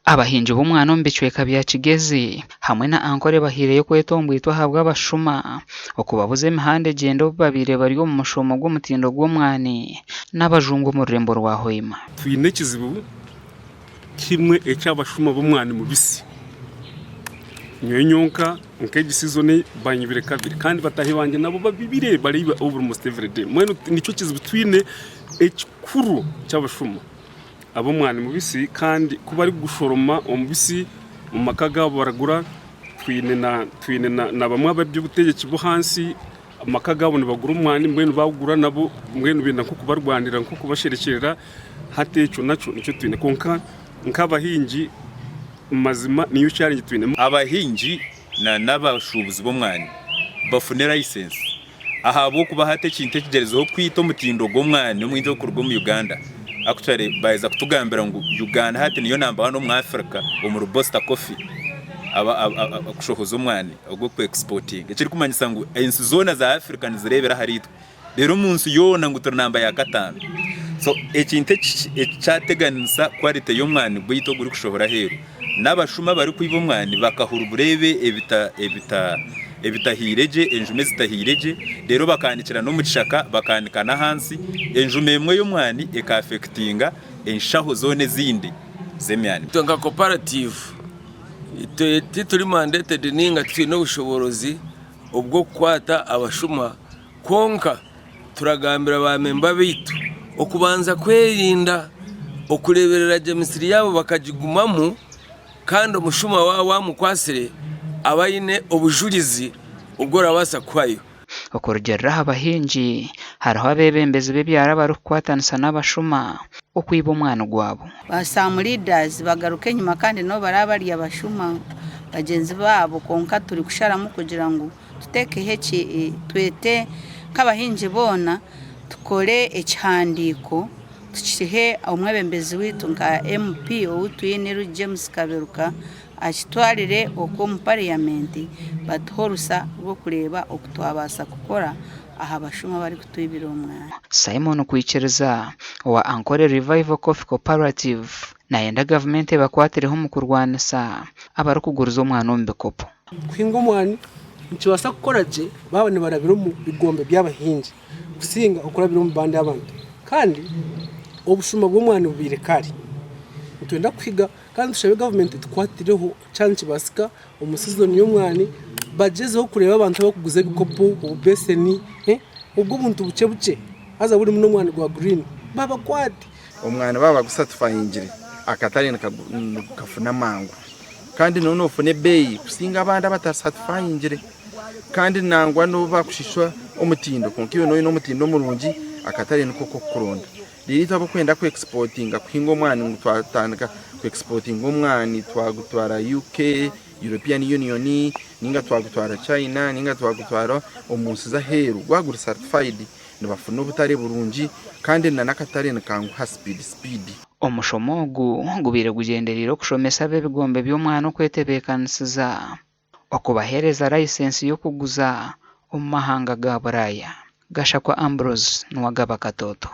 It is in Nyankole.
Abahingi b'omwani omu bicweka bya Kigezi hamwe na Ankole bahaireyo okwetombwitwa ahabw'abashuma okubabuza emihanda egyenda obu babaire bari omu mushomo gw'omutindo gw'omwani n'abajungu omu rurembo rwa Hoima. Twine ekizibu kimwe eky'abashuma b'omwani mubisi. Nyowe nyonka nk'egi sizoni banyibire kabiri kandi bataahi bangye nabo babibire bariiba almost everyday. Mbwenu nikyo kizibu twine ekikuru ky'abashuma. ab'omwani mubisi kandi ku barikugushoroma omubisi omu maka gaabo baragura twine na twine na na bamwe ab'eby'obutegyeki bw'ahansi amaka gaabo nibagura omwani mbwenu baagugura nabo mbwenu benda nk'okubarwanira nk'okubasherekyerera hati ekyo nakyo nikyo twine kwonka nk'abahingi mazima niyo challenge twine. Abahingi na n'abashuubuzi b'omwani bafune layisensi Ahabw'okuba hati ekintu ekigyerizeho kwita omutindo gw'omwani omwingi ogurikuruga omu Uganda, actually baaheza kutugambira ngu Uganda hati niyo namba wani omu Africa omu Robusta coffee kushohoza omwani ogw'oku exportinga ekirikumanyisa ngu ensi zoona za Africa nizireebera ahariitwe reero omu nsi yoona ngu turi namba ya kataano. So ekintu eki ekyateganisa quality y'omwani gwaitu ogurikushohora aheeru N'abashuma abarikwiba omwani bakahura obureebe ebitahiire gye, enjuma ezitahiire gye, reero bakaanikira n'omu kishaka, bakaanika n'ahansi. Enjuma emwe y'omwani ekaafekitinga enshaho zoona ezindi z'emyani. Itwe nka cooperative, itwe tituri mandated ninga titwine obushoboorozi obw'okukwata abashuma kwonka Turagambira ba memba baitu okubanza kwerinda, okureeberera gye emisiri yaabo bakagigumamu kandi omushuma waaba waamukwatsire abe aine obujurizi obu orabaasa kuhayo. Okurugiirira aha bahingi, hariho abeebembezi b'ebyaro abarikukwatanisa n'abashuma okwiba omwani gwabo. Ba some leaders bagaruka enyima kandi nabo baraba bari abashuma bagyenzi baabo kwonka turikusharamu kugira ngu tuteekeho eki twete nk'abahingi boona tukore ekihandiiko tukihe omwebembezi waitu nka MP ou twine James Kaberuka akitwarire okwo omu pariyamenti batuhe orusa rw'okureeba oku twabaasa kukora aha bashuma abarikutwibira omwani. Simon Kwikiriza owa Ankole Revival Coffee Cooperative nayenda gavumenti ebakwatireho omu kurwanisa abarikuguriza omwani omu bikopo. Kuhinga omwani nikibaasa kukora gye baaba nibarabira omu bigombe by'abahingi kusinga okurabira omu bandi abantu. Kandi obushuma bw'omwani bubaire kare. Nitwenda kuhiga kandi tushabe gavumenti etukwatireho kyaba nikibaasika omu sizoni y'omwani bagyezeho kureeba abantu abarikuguza ebikopo, obubeeseni, obwo obuntu bukye bukye haza burimu n'omwani gwa guriini babakwate. Omwani baaba bagusatifayingire akatare nikafuna mangu. Kandi nooba noofuna ebeeyi kusinga abandi abatasatifayingire. Kandi nangwa n'obu baakushisha omutindo kwonka iwe nooba oine omutindo murungi akatare niko k'okukuronda. Reero itwe abarikwenda ku exportinga kuhinga omwani ngu twatandika ku exportinga omwani twagutwara UK, European Union ninga twagutwara China ninga twagutwara omu nsi z'aheeru gwaba guri certified nibafuna obutare burungi kandi n'akatare nikanguha speed speed. Omushomo ogu gubaire gugyendereire okushomesa ab'ebigombe by'omwana okwetebeekanisiza okubaheereza layisensi y'okuguza omu mahanga ga Buraaya. Gashakwa Ambrose niwe agaba Katoto.